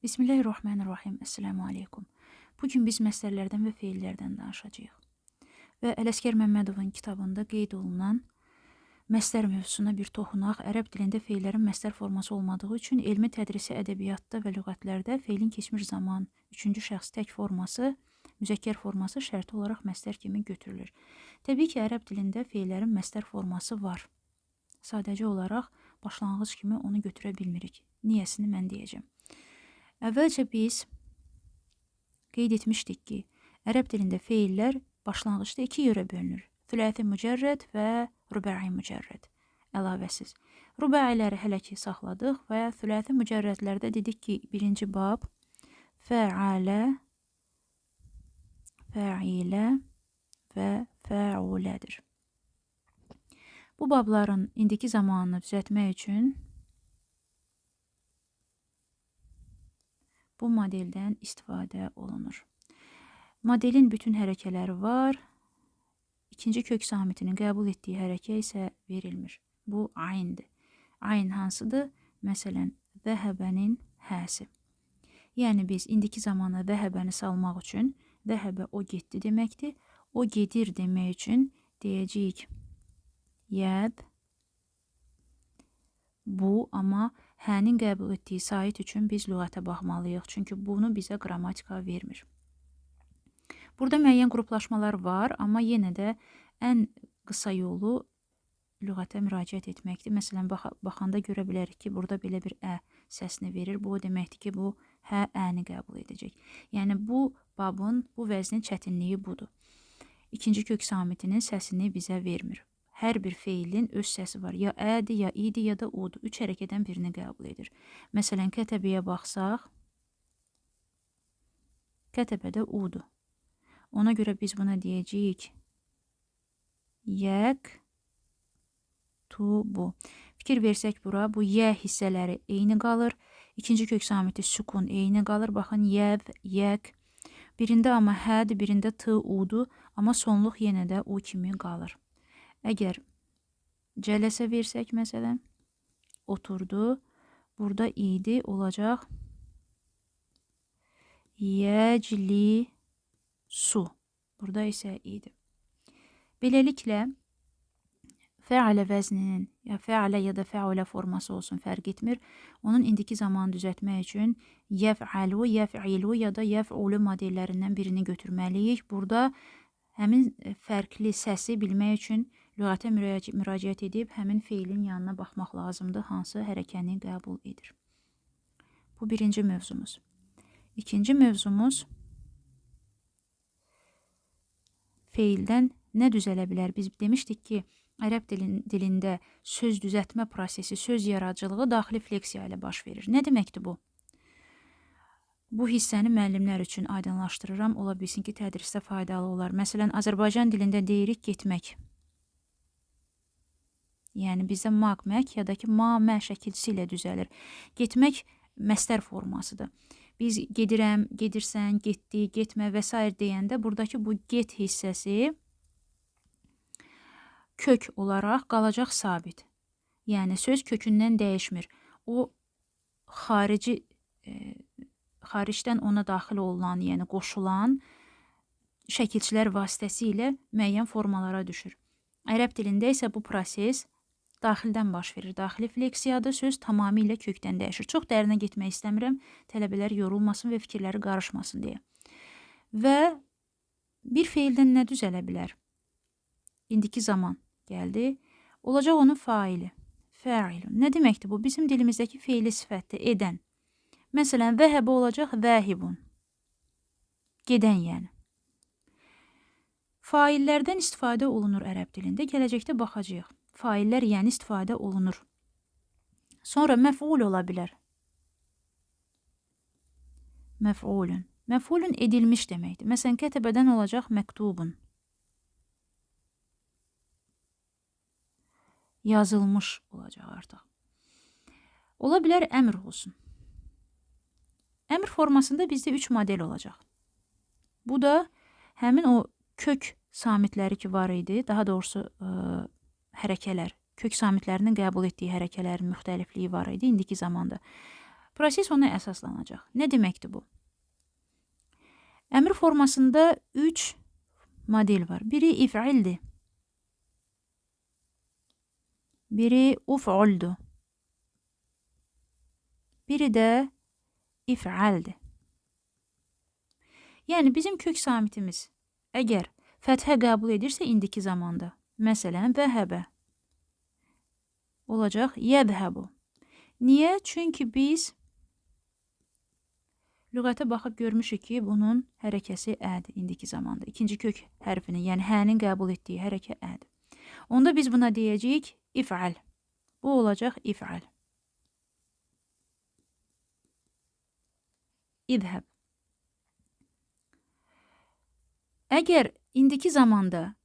Bismillahirrahmanirrahim. Esselamu aleykum. Bugün biz məsdərlərdən və feillərdən danışacağıq. Və Ələsgər Məmmədovun kitabında qeyd olunan məsdər mövzusuna bir toxunaq. Ərəb dilində feillərin məsdər forması olmadığı üçün elmi tədrisi ədəbiyyatda və lüğətlərdə feilin keçmiş zaman üçüncü şəxs tək forması, müzəkkər forması şərti olaraq məsdər kimi götürülür. Təbii ki, ərəb dilində feillərin məsdər forması var. Sadəcə olaraq başlanğıc kimi onu götürə bilmirik. Niyəsini mən deyəcəm. Əvvəlcə biz qeyd etmişdik ki, ərəb dilində feillər başlanğıcda iki yerə bölünür. Thüləthi mücərrəd və rübəi mücərrəd, əlavəsiz. Rübəiləri hələ ki saxladıq və thüləthi mücərrədlərdə dedik ki, birinci bab fəalə, fəilə və fəulədir. Bu babların indiki zamanını düzəltmək üçün bu modeldən istifadə olunur. Modelin bütün hərəkələri var. İkinci kök samitinin qəbul etdiyi hərəkə isə verilmir. Bu ayndır. Ayn hansıdır? Məsələn, zəhəbənin həsi. Yəni biz indiki zamana zəhəbəni salmaq üçün zəhəbə o getdi deməkdir. O gedir demək üçün deyəcəyik yəd bu, amma hənin qəbul etdiyi sait üçün biz lüğətə baxmalıyıq. Çünki bunu bizə qrammatika vermir. Burada müəyyən qruplaşmalar var, amma yenə də ən qısa yolu lüğətə müraciət etməkdir. Məsələn, baxanda görə bilərik ki, burada belə bir ə səsini verir. Bu o deməkdir ki, bu hə, əni qəbul edəcək. Yəni, bu babın, bu vəznin çətinliyi budur. İkinci kök samitinin səsini bizə vermir. Hər bir feilin öz səsi var. Ya ədir, ya idi, ya da udur. Üç hərəkədən birini qəbul edir. Məsələn, kətəbəyə baxsaq, kətəbədə udur. Ona görə biz buna deyəcəyik yək, tu, bu. Fikir versək bura, bu yə hissələri eyni qalır. İkinci kök samiti sükun eyni qalır. Baxın, yəv, yək. Birində amma hədir, birində t, udur. Amma sonluq yenə də u kimi qalır. Əgər cələsə versək, məsələn, oturdu, burada idi olacaq yəcli su. Burada isə idi. Beləliklə, fəalə vəzninin, ya fəalə ya da fəulə forması olsun, fərq etmir. Onun indiki zamanı düzəltmək üçün yəf'alu, yəf'ilu ya da yəf'ulu modellərindən birini götürməliyik. Burada həmin fərqli səsi bilmək üçün lüğətə müraciət edib həmin feilin yanına baxmaq lazımdır, hansı hərəkəni qəbul edir. Bu birinci mövzumuz. İkinci mövzumuz feildən nə düzələ bilər? Biz demişdik ki, ərəb dilində söz düzəltmə prosesi, söz yaradıcılığı daxili fleksiya ilə baş verir. Nə deməkdir bu? Bu hissəni müəllimlər üçün aydınlaşdırıram. Ola bilsin ki, tədrisdə faydalı olar. Məsələn, Azərbaycan dilində deyirik getmək. Yəni, bizdə maq-mək ya da ki, ma-mə şəkilçisi ilə düzəlir. Getmək məsdər formasıdır. Biz gedirəm, gedirsən, getdi, getmə və s. deyəndə buradakı bu get hissəsi kök olaraq qalacaq sabit. Yəni, söz kökündən dəyişmir. O, xaricdən ona daxil olunan, yəni qoşulan şəkilçilər vasitəsilə müəyyən formalara düşür. Ərəb dilində isə bu proses daxildən baş verir. Daxili fleksiyadır, söz tamamilə kökdən dəyişir. Çox dərinə getmək istəmirəm, tələbələr yorulmasın və fikirləri qarışmasın deyə. Və bir feildən nə düzələ bilər? İndiki zaman gəldi. Olacaq onun faili. Fəilun. Nə deməkdir bu? Bizim dilimizdəki feili sifətdir, edən. Məsələn, zəhəbə olacaq zəhibun. Gedən yəni. Faillərdən istifadə olunur ərəb dilində. Gələcəkdə baxacağıq. Faillər yəni istifadə olunur. Sonra məf'ul ola bilər. Məf'ulun. Məf'ulun edilmiş deməkdir. Məsələn, kətəbədən olacaq məktubun. Yazılmış olacaq artıq. Ola bilər əmr olsun. Əmr formasında bizdə 3 model olacaq. Bu da həmin o kök samitləri ki var idi, daha doğrusu hərəkələr, kök samitlərinin qəbul etdiyi hərəkələrin müxtəlifliyi var idi indiki zamanda. Proses ona əsaslanacaq. Nə deməkdir bu? Əmr formasında 3 model var. Biri if'ildir. Biri uf'uldur. Biri də if'aldir. Yəni bizim kök samitimiz əgər fəthə qəbul edirsə indiki zamanda, məsələn zəhəbə olacaq yədhəbu. Niyə? Çünki biz lüğətə baxıb görmüşük ki, bunun hərəkəsi ədir indiki zamanda. İkinci kök hərfinin, yəni hənin qəbul etdiyi hərəkə ədir. Onda biz buna deyəcəyik if'al. Bu olacaq if'al. İzhəb. Əgər indiki zamanda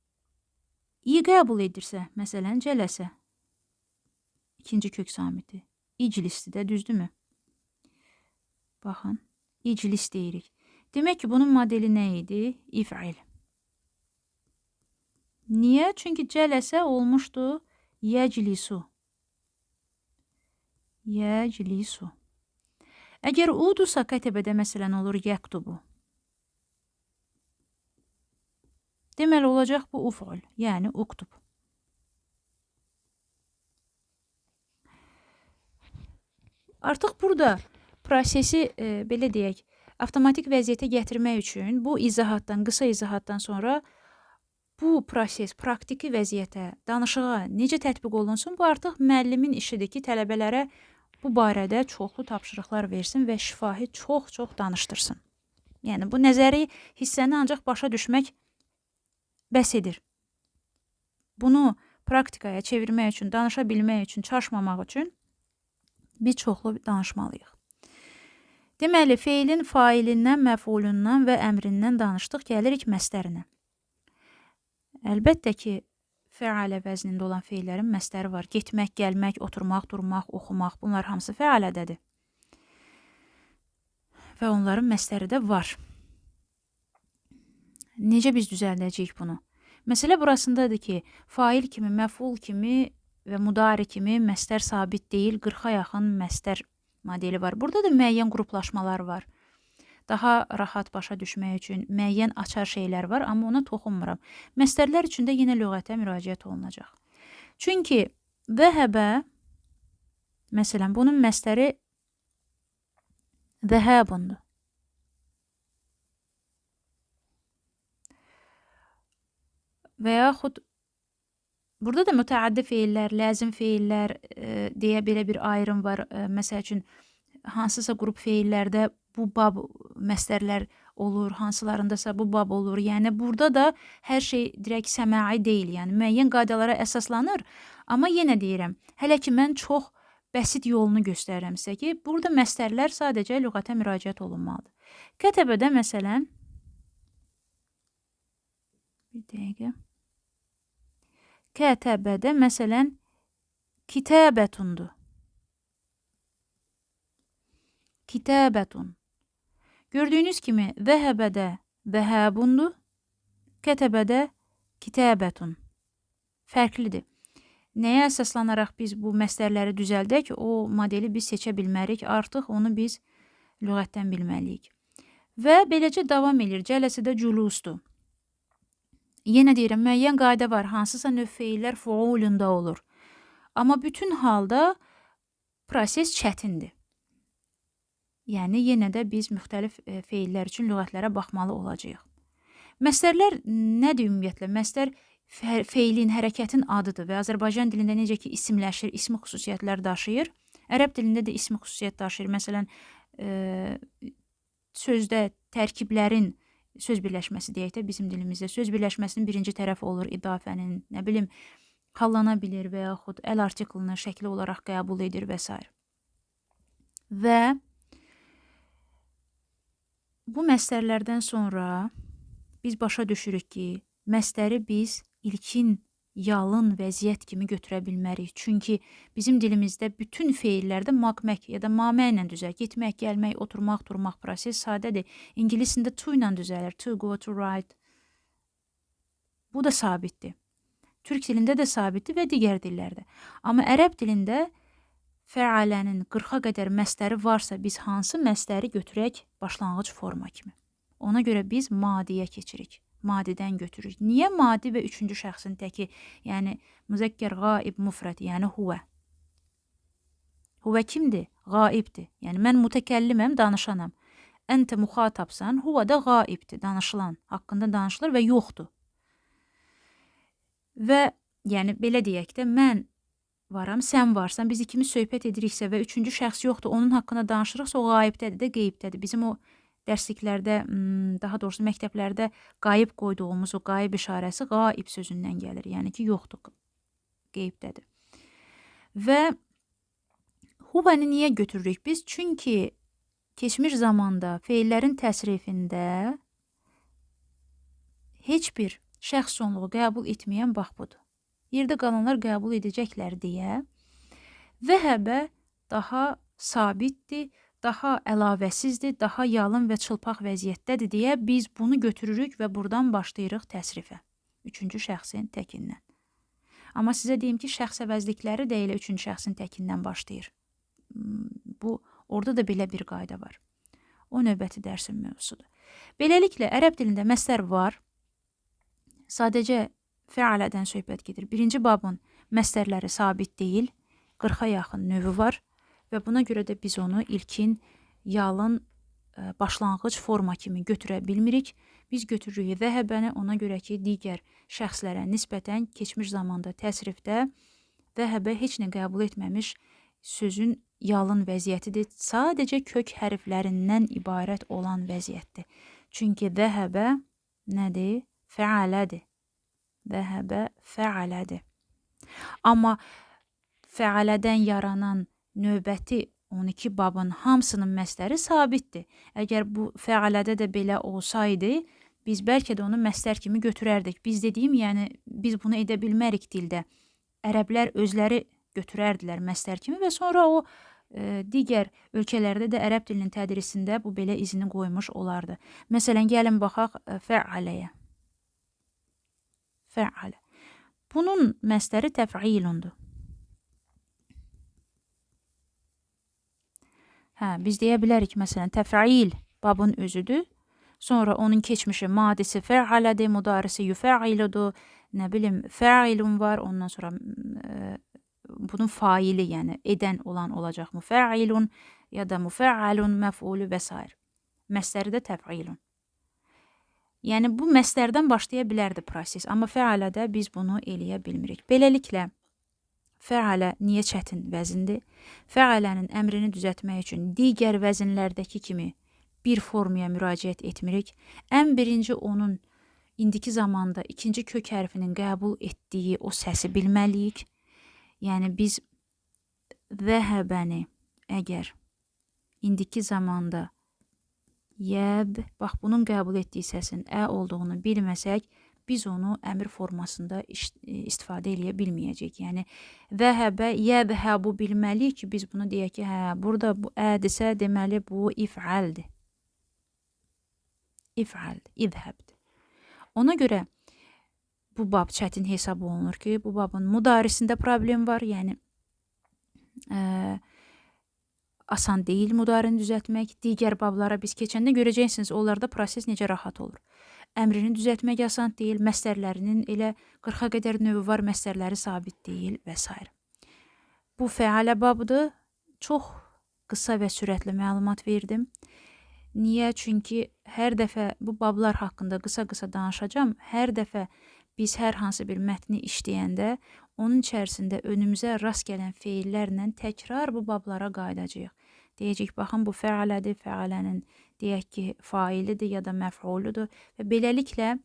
i qəbul edirsə, məsələn, cələsə, ikinci kök samiti, iclisdir də, düzdürmü? Baxın, iclis deyirik. Demək ki, bunun modeli nə idi? İf'il. Niyə? Çünki cələsə olmuşdu yəclisu. Yəclisu. Əgər udursa, kətəbədə məsələn olur yəktubu. Deməli, olacaq bu uf'ul, yəni uktub. Artıq burada prosesi, belə deyək, avtomatik vəziyyətə gətirmək üçün bu izahatdan, qısa izahatdan sonra bu proses praktiki vəziyyətə, danışığa necə tətbiq olunsun, bu artıq müəllimin işidir ki, tələbələrə bu barədə çoxlu tapşırıqlar versin və şifahi çox-çox danışdırsın. Yəni, bu nəzəri hissəni ancaq başa düşmək bəs edir. Bunu praktikaya çevirmək üçün, danışa bilmək üçün, çaşmamaq üçün biz çoxlu danışmalıyıq. Deməli, feilin failindən, məfulundan və əmrindən danışdıq, gəlirik məstərinə. Əlbəttə ki, fəalə vəznində olan feillərin məstəri var. Getmək, gəlmək, oturmaq, durmaq, oxumaq, bunlar hamısı fəalədədir. Və onların məstəri də var. Necə biz düzəldəcəyik bunu? Məsələ burasındadır ki, fail kimi, məful kimi və mudari kimi məstər sabit deyil, 40-a yaxın məstər modeli var. Burada da müəyyən qruplaşmalar var. Daha rahat başa düşmək üçün müəyyən açar şeylər var, amma ona toxunmuram. Məstərlər üçün də yenə lüğətə müraciət olunacaq. Çünki zəhəbə, məsələn, bunun məstəri zəhəbundur. Və yaxud burada da mütəaddi feillər, ləzim feillər deyə belə bir ayrım var. Məsəl üçün, hansısa qrup feillərdə bu bab məstərlər olur, hansılarındasa bu bab olur. Yəni, burada da hər şey direkt səmai deyil, yəni müəyyən qaydalara əsaslanır. Amma yenə deyirəm, hələ ki mən çox bəsit yolunu göstərirəm sizə ki, burada məstərlər sadəcə lüğətə müraciət olunmalıdır. Kətəbədə məsələn, bir dəqiqə. Kətəbədə məsələn, kitabətundur. Kitabətun. Gördüyünüz kimi zəhəbədə zəhəbundur, kətəbədə kitabətun. Fərqlidir. Nəyə əsaslanaraq biz bu məstərləri düzəldək, o modeli biz seçə bilmərik. Artıq onu biz lüğətdən bilməliyik. Və beləcə davam edir. Cələsə də cülusdur. Yenə deyirəm, müəyyən qayda var. Hansısa növ feillər fuulunda olur. Amma bütün halda proses çətindir. Yəni, yenə də biz müxtəlif feillər üçün lüğətlərə baxmalı olacağıq. Məstərlər nədir ümumiyyətlə? Məstər feilin, hərəkətin adıdır və Azərbaycan dilində necə ki isimləşir, ismi xüsusiyyətlər daşıyır. Ərəb dilində də ismi xüsusiyyət daşıyır. Məsələn, sözdə tərkiblərin söz birləşməsi deyək də bizim dilimizdə söz birləşməsinin birinci tərəfi olur idafənin, nə bilim, hallana bilir və yaxud əl artiklını şəkli olaraq qəbul edir və s. Və bu məstərlərdən sonra biz başa düşürük ki, məstəri biz ilkin, yalın vəziyyət kimi götürə bilmərik. Çünki bizim dilimizdə bütün feillərdə maq-mək ya da mamə ilə düzəlir. Getmək, gəlmək, oturmaq, durmaq proses sadədir. İngilisində to ilə düzəlir. To go, to write. Bu da sabitdir. Türk dilində də sabitdir və digər dillərdə. Amma ərəb dilində Fəalənin 40-a qədər məstəri varsa, biz hansı məstəri götürək başlanğıc forma kimi? Ona görə biz madiyə keçirik. Madidən götürürük. Niyə madi və üçüncü şəxsin təki, yəni müzəkkər qaib mufrad, yəni huvə? Huvə kimdir? Qaibdir. Yəni mən mütəkəlliməm, danışanam. Əntə muxatabsan, huvə də qaibdir, danışılan, haqqında danışılır və yoxdur. Və yəni belə deyək də, mən varam, sən varsan, biz ikimiz söhbət ediriksə və üçüncü şəxs yoxdur, onun haqqında danışırıqsa, o qaibdədir də, qeybdədir. Bizim o dərsliklərdə, daha doğrusu məktəblərdə qayib qoyduğumuz o qayib işarəsi qaib sözündən gəlir. Yəni ki, yoxdur, qeybdədir. Və huvəni niyə götürürük biz? Çünki keçmiş zamanda feillərin təsrifində heç bir şəxs sonluğu qəbul etməyən bax budur. Yerdə qalanlar qəbul edəcəklər deyə vəhəbə daha sabitdir, daha əlavəsizdir, daha yalın və çılpaq vəziyyətdədir deyə biz bunu götürürük və buradan başlayırıq təsrifə. Üçüncü şəxsin təkindən. Amma sizə deyim ki, şəxs əvəzlikləri də elə üçüncü şəxsin təkindən başlayır. Bu, orada da belə bir qayda var. O növbəti dərsin mövzusudur. Beləliklə, ərəb dilində məstər var. Sadəcə fəalədən söhbət gedir. Birinci babın məstərləri sabit deyil, 40-a yaxın növü var və buna görə də biz onu ilkin yalın başlanğıc forma kimi götürə bilmirik. Biz götürürük zəhəbəni ona görə ki, digər şəxslərə nisbətən keçmiş zamanda təsrifdə zəhəbə heç nə qəbul etməmiş sözün yalın vəziyyətidir. Sadəcə kök hərflərindən ibarət olan vəziyyətdir. Çünki zəhəbə nədir? Fəalədir. Zəhəbə fəalədir. Amma fəalədən yaranan növbəti 12 babın hamısının məstəri sabitdir. Əgər bu fəalədə də belə olsaydı, biz bəlkə də onu məstər kimi götürərdik. Biz dediyim, yəni biz bunu edə bilmərik dildə. Ərəblər özləri götürərdilər məstər kimi və sonra o digər ölkələrdə də ərəb dilinin tədrisində bu belə izini qoymuş olardı. Məsələn, gəlin baxaq fəaləyə. Fəalə. Bunun məstəri təf'ilundur. Hə, biz deyə bilərik, məsələn, təf'il babın özüdür. Sonra onun keçmişi madisi fəalədir, mudarisi yüfəiludur, nə bilim, fəilun var. Ondan sonra bunun faili, yəni edən olan olacaq müfəilun ya da müfəalun, məf'ulü və s. Məstəri də təf'ilun. Yəni, bu məstərdən başlaya bilərdi proses, amma fəalədə biz bunu eləyə bilmirik. Beləliklə, fəalə niyə çətin vəzindir? Fəalənin əmrini düzəltmək üçün digər vəzinlərdəki kimi bir formaya müraciət etmirik. Ən birinci onun indiki zamanda ikinci kök hərfinin qəbul etdiyi o səsi bilməliyik. Yəni, biz zəhəbəni əgər indiki zamanda yəb, bax bunun qəbul etdiyi səsin ə olduğunu bilməsək, biz onu əmr formasında istifadə eləyə bilməyəcəyik. Yəni, zəhəbə, yəzhəbu bilməliyik ki, biz bunu deyək ki, hə, burada bu ədirsə, deməli bu if'aldir. İf'aldir, izhəbdir. Ona görə bu bab çətin hesab olunur ki, bu babın mudarisində problem var, yəni asan deyil mudarini düzəltmək. Digər bablara biz keçəndə görəcəksiniz, onlarda proses necə rahat olur. Əmrini düzəltmək asan deyil, məstərlərinin elə 40-a qədər növü var, məstərləri sabit deyil və s. Bu fəalə babıdır. Çox qısa və sürətli məlumat verdim. Niyə? Çünki hər dəfə bu bablar haqqında qısa-qısa danışacağam. Hər dəfə biz hər hansı bir mətni işləyəndə onun içərisində önümüzə rast gələn feillərlə təkrar bu bablara qayıdacağıq. Deyəcək, baxın, bu fəalədir, fəalənin deyək ki, failidir ya da məf'uludur. Və beləliklə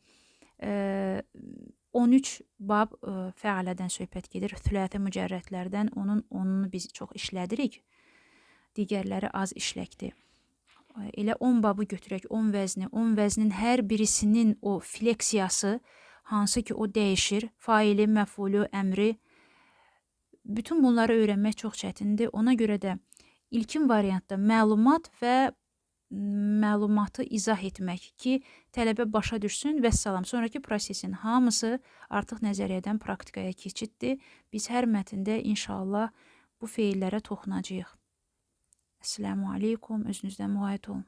13 bab fəalədən söhbət gedir. Thüləti mücərrətlərdən onun 10-unu biz çox işlədirik, digərləri az işləkdir. Elə 10 babı götürək, 10 vəzni, 10 vəznin hər birisinin o fleksiyası, hansı ki o dəyişir, faili, məf'ulu, əmri, bütün bunları öyrənmək çox çətindir. Ona görə də ilkin variantda məlumat və məlumatı izah etmək ki, tələbə başa düşsün və salam. Sonraki prosesin hamısı artıq nəzəriyyədən praktikaya keçiddir. Biz hər mətndə inşallah Bu feillərə toxunacağıq. Əssalamu aleykum, özünüzdən müğayət olun.